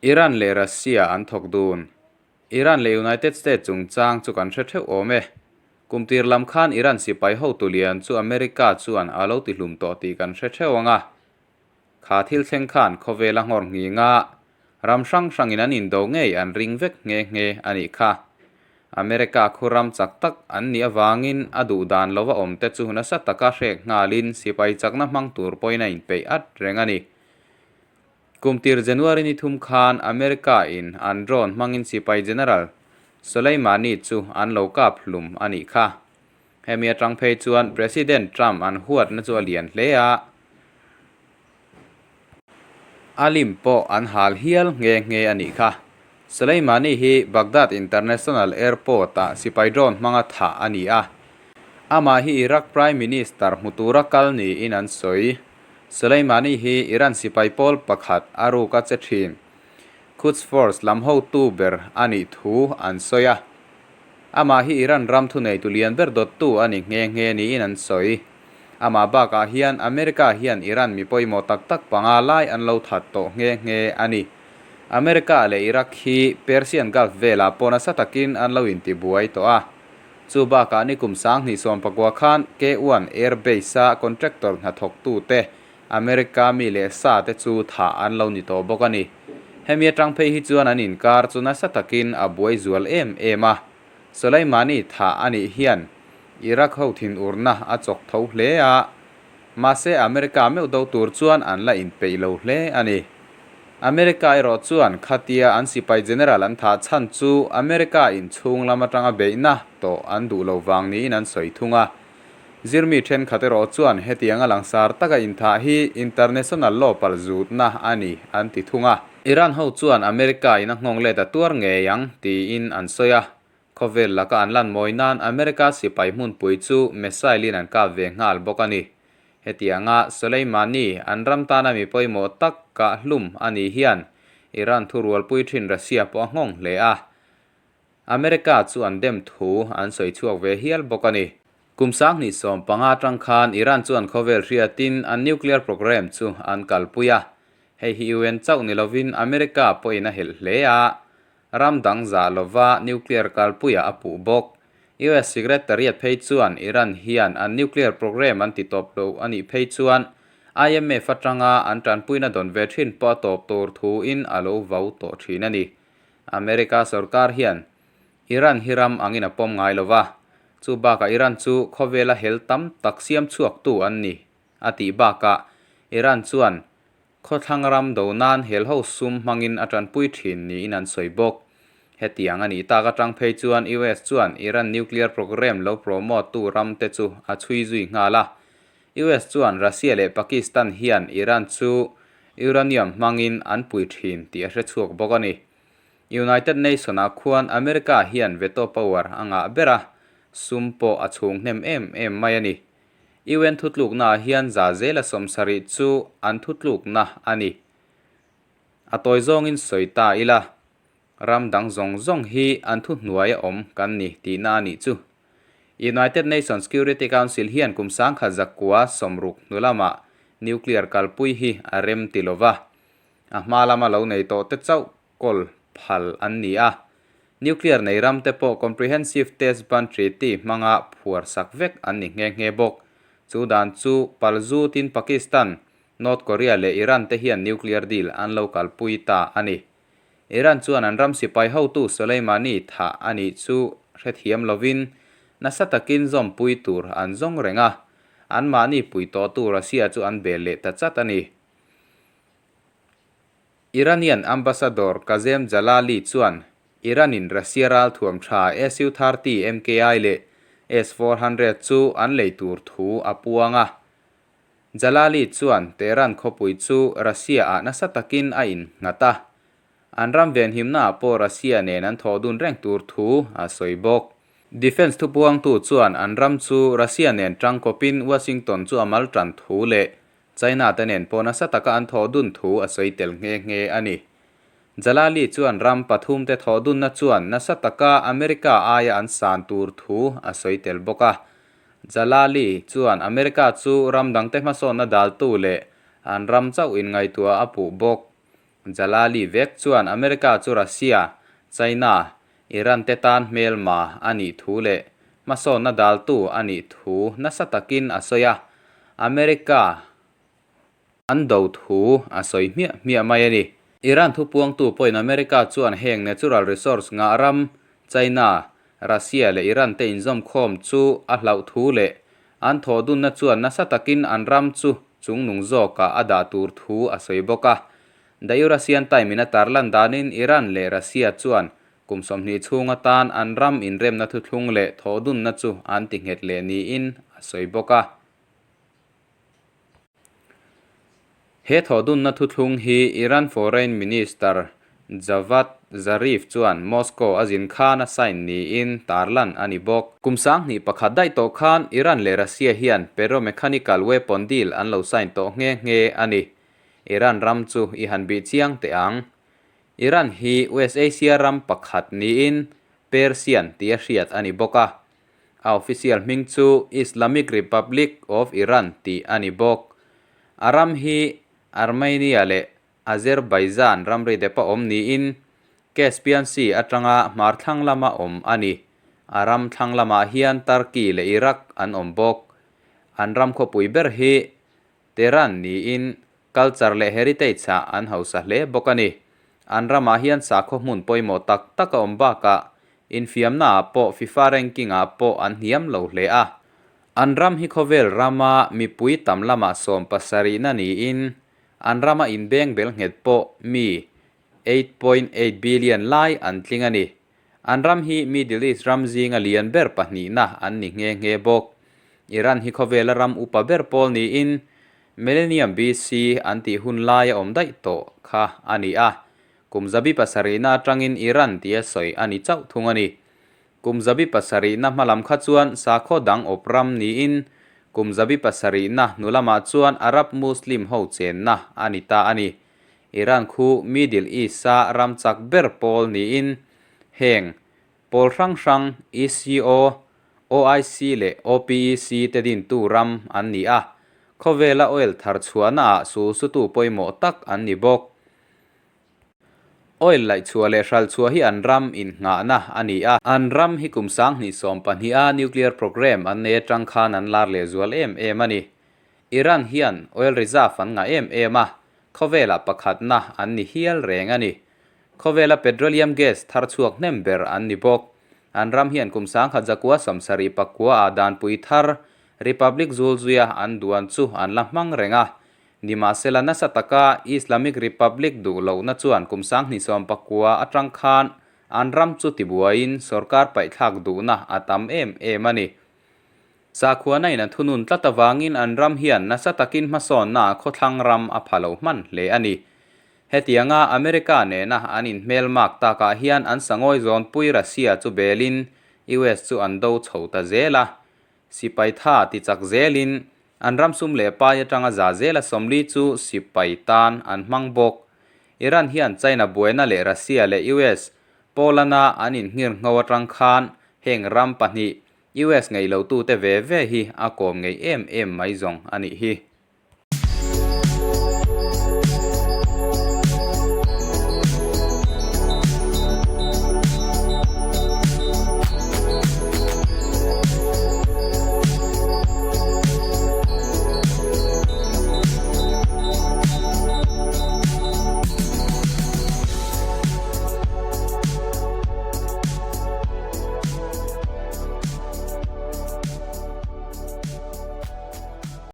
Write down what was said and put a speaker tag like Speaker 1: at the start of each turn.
Speaker 1: Iran leh Russia an thawk dun. Iran leh United States chungchang chu kan hre theuh awm e. Kum tir lam khan Iran sipai hotu lian chu America chuan a lo tihlum tawh tih kan hre theuh ang a. Kha thil thleng khan khawvela nghawr nghinga ram hrang hrangin an indo ngei an ring vek nghe nghe a nih kha. America khu ram chak tak an nih avangin a duh dan lova awmte chu nasa taka hrek nghalin sipai chakna hmang tur pawhin a inpeih at reng a ni. Kum tir January ni thum khan America in an drone hmangin sipai General Soleimani chu an lo kap hlum a nih kha. Hemi atang phei chuan President Trump an huatna chu a lian hle a, a lim pawh an hal hial nghe nghe a nih kha. Soleimani hi Baghdad International Airport-ah sipai drone hmanga thah a ni a. Amah hi Iraq Prime Minister hmu tura kal niin an sawi. Soleimani hi Iran sipai pawl pakhat a ruk a che thin. Quds Force lam hotu ber a nih thu an sawi a. Amah hi Iran ram thuneitu lian ber dawttu a ni nghe nghe niin an sawi. Amah bakah hian America hian Iran mi pawimawh tak tak panga lai an lo that tawh nghe nghe a ni. America leh Iraq hi Persian Gulf velah pawh nasa takin an lo intibuai tawh a. Chu bakah nikum 2019 khan K-one Air Base-a contractor hnathawktute America mi leh sa te chu thah an lo ni tawh bawk a ni. Hemi atang phei hi chuan an inkar chu nasa takin a buai zual em em a. Soleimani thah a nih hian Iraq ho thinurna a chawk tho hle a, mahse America meuh do tur chuan an la inpeih lo hle a ni. America erawh chuan khatia an sipai general an thah chhan chu America inchhung lam atanga beihna tawh an duh lo vang niin an sawi thung a. Zirmi thenkhat erawh chuan hetianga langsar taka inthah hi international law pal zutna a ni an ti thung a. Iran ho chuan America in a nghawng let a tuar ngei ang tiin an sawi a. Khawvel laka an lan mawi nan America sipai hmunpui chu missile in an kap ve nghal bawk a ni. Hetianga Soleimani an ram tana mi pawimawh tak kah hlum a nih hian Iran thurualpui thin Russia pawh a nghawng hle a. America chu an dem thu an sawi chhuak ve hial bawk a ni. Kum 2015 atang khan Iran chuan khawvel hriatin an nuclear program chu an kalpui a. Hei hi UN chauh ni lovin America pawhin a helh hle a, ram dang zah lova nuclear kalpuiah a puh bawk. US Secretariat phei chuan Iran hian an nuclear program an ti tawp lo a nih phei chuan IMF atanga an tanpuina dawn ve thin pawh a tawp tur thuin a lo vau tawh thin a ni. America sorkar hian Iran hi ram angin a pawm ngai lo va, chu bakah Iran chu khawvela hel tam tak siam chhuaktu an ni a tih bakah Iran chuan khawthlang ram do nan hel ho sum hmangin a tanpui thin niin an sawi bawk. Hetiang a nih tak atang phei chuan US chuan Iran nuclear program lo promote tu ram te chu a chhui zui nghal a. US chuan Russia leh Pakistan hian Iran chu uranium hmangin an pui thin tih a hre chhuak bawk a ni. United Nation-ah khuan America hian veto power a ngah ber a, sum pawh a chhung hnem em em mai a ni. UN thutluknaah hian za zela 70 chu an thutlukna a ni. A tawi zawngin sawi ta ila, ram dang zawng zawng hi an thuhnuai a awm kan ni tihna a nih chu. United Nations Security Council hian kum 1960 hnu lamah nuclear kalpui hi a rem ti lova, a hma lama lo nei tawh te chauh kawl phal an ni a. Nuclear nei ram te pawh Comprehensive Test Ban Treaty hmanga phuar sak vek an ni nghe nghe bawk. Chu dan chu palzutin Pakistan, North Korea leh Iran te hian nuclear deal an lo kalpui ta a ni. Iran chuan an ram sipai hotu Soleimani thah a nih chu hrethiam lovin nasa takin zawmpui tur an zawng reng a, anmahni pui tawhtu Russia chu an bel leh ta chat a ni. Iranian Ambassador Kazem Jalali chuan Iran-in Russia ralthuam tha Su-30 MKI leh S-400 chu an lei tur thu a puang a. Jalali chuan Tehran khawpui chu Russia-ah nasa takin a innghat a, an ram venhimnaah pawh Russia nen an thawh dun reng tur thu a sawi bawk. Defence thupuangtu chuan an ram chu Russia nen tangkawpin Washington chu a mal tan thu leh China te nen pawh nasa taka an thawh dun thu a sawi tel nghe nghe a ni. Jalali chuan ram pathum te thawh dunna chuan nasa taka America aia an san tur thu a sawi tel bawk a. Jalali chuan America chu ram dangte hmasawnna daltu leh an ram chauh inngaihtuah a puh bawk. Jalali vek chuan America chu Russia, China, Iran te tan hmelma a nih thu leh hmasawnna daltu a nih thu nasa takin a sawi a, America an do thu a sawi hmiah hmiah mai a ni. Iran thupuangtu pawhin America chuan heng natural resource ngah ram China, Russia leh Iran te inzawmkhawm chu a hlauh thu leh an thawhdunna chuan nasa takin an ram chu chungnung zawkah a dah tur thu a sawi bawk a. The Eurasian Time in a tarlan danin Iran leh Russia chuan kum 20 chhung atan an ram inremna thuthlung leh thawhdunna chu an ti nghet leh niin a sawi bawk a. He thawhdunna thuthlung hi Iran Foreign Minister Javad Zarif chuan Moscow a zin khan a sign niin tarlan a ni bawk. Kum 2001 daih tawh khan Iran leh Russia hian Peromechanical weapon deal an lo sign tawh nghe nghe a ni. Iran ram chu i han bih chiang teh ang. Iran hi West Asia ram pakhat niin Persian tia hriat a ni bawk a. A official hming chu Islamic Republic of Iran tih a ni bawk. A ram hi Armenia leh Azerbaijan ramri depa awm niin Caspian Sea atanga hmar thlang lama awm a ni. A ram thlang lamah hian Turkey leh Iraq an awm bawk. An ram khawpui ber hi Tehran niin culture leh heritage-ah an hausa hle bawk a ni. An ramah hian sakhaw hmun pawimawh tak tak a awm bakah infiamnaah pawh FIFA ranking-ah pawh an hniam lo hle a. An ram hi khawvel rama mipui tam lamah 70na niin an rama inbeng bel nghet pawh mi 8.8 billion lai an tling a ni. An ram hi Middle East ram zinga lian ber pahnihna an ni nghe nghe bawk. Iran hi khawvela ram upa ber pawl niin Millennium BC an tih hun laia awm daih tawh kha a ni a. Kum 700na atangin Iran tia sawi a ni chauh thung a ni. Kum 700na hmalam kha chuan sakhaw dang awp ram niin kum 700na hnu lamah chuan Arab Muslim ho chenna a ni ta a ni. Iran khu Middle East-a ram chak ber pawl niin heng pawl hrang hrang ECO, OIC leh OPEC te dintu ram an ni a, khawvela oil thar chhuahnaah sulsutu pawimawh tak an ni bawk. Oil laihchhuah leh hralhchhuah hi an ram innghahna a ni a. An ram hi kum 2022a nuclear programme an nei atang khan an lar lehzual em em a ni. Iran hian oil reserve an ngah em em a, khawvelah pakhatna an ni hial reng a ni. Khawvela petroleum gas thar chhuak hnem ber an ni bawk. An ram hian kum 1979 ah danpui thar Republic zulzuia an duan chu an la hmang reng a. Nimahsela nasa taka Islamic Republic duh lohna chuan kum 2019 atang khan an ram chu tibuaiin sorkar paihthlak duhna a tam em em a ni. Sakhuana in a thunun tlat avangin an ram hian nasa takin hmasawnna khawthlang ram a pha lo hman hle a ni. Hetianga America nena an inhmelmak takah hian an sangawi zawnpui Russia chu belin US chu an do chho ta zel a. Sipai tha ti chak zelin an ram sum leh pai atanga za zela 40 chu sipai tan an hmang bawk. Iran hian China buaina leh Russia leh US Poland-a an inngirngho atang khan heng ram pahnih US ngei lotute ve ve hi a kawm ngei em em mai zawng a nih hi.